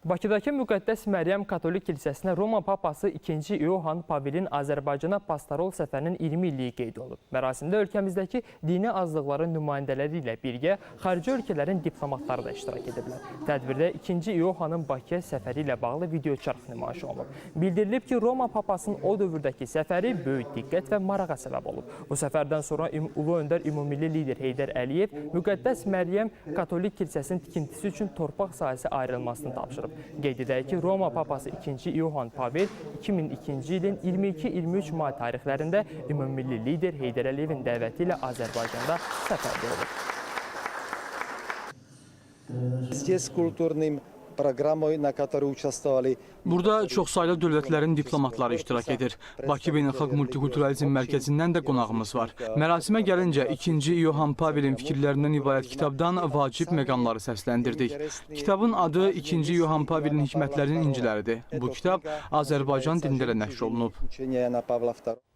Bakıdakı Müqəddəs Məryəm Katolik Kilsəsinə Roma Papası 2-ci İohan Pavelin Azərbaycana pastorol səfərinin 20 illiyi qeyd olunub. Mərasimdə ölkəmizdəki dini azlıqların nümayəndələri ilə birgə xarici ölkələrin diplomatları da iştirak ediblər. Tədbirdə 2-ci İohanın Bakıya səfəri ilə bağlı videoçarx nümayiş olunub. Bildirilib ki, Roma Papasının o dövrdəki səfəri böyük diqqət və marağa səbəb olub. Bu səfərdən sonra Ulu Öndər Ümummilli Lider Heydər Əliyev Müqəddəs Məryəm Katolik Kilsəsinin tikintisi üçün torpaq sahəsi ayrılmasını tapşırıb. Qeyd edək ki, Roma Papası 2-ci İohan Pavel 2002-ci ilin 22-23 may tarixlərində Ümummilli Lider Heydər Əliyevin dəvəti ilə Azərbaycanda səfərdə olub. Здесь с культурным программой, на которой участвовали Burada çoxsaylı dövlətlərin diplomatları iştirak edir. Bakı Beynəlxalq Multikulturalizm Mərkəzindən də qonağımız var. Mərasimə gəlincə 2-ci İohan Pavelin fikirlərindən ibarət kitabdan vacib məqamları səsləndirdik. Kitabın adı 2-ci İohan Pavelin hikmətlərinin inciləridir. Bu kitab Azərbaycan dilində də nəşr olunub. Учения Иоанна Павла II.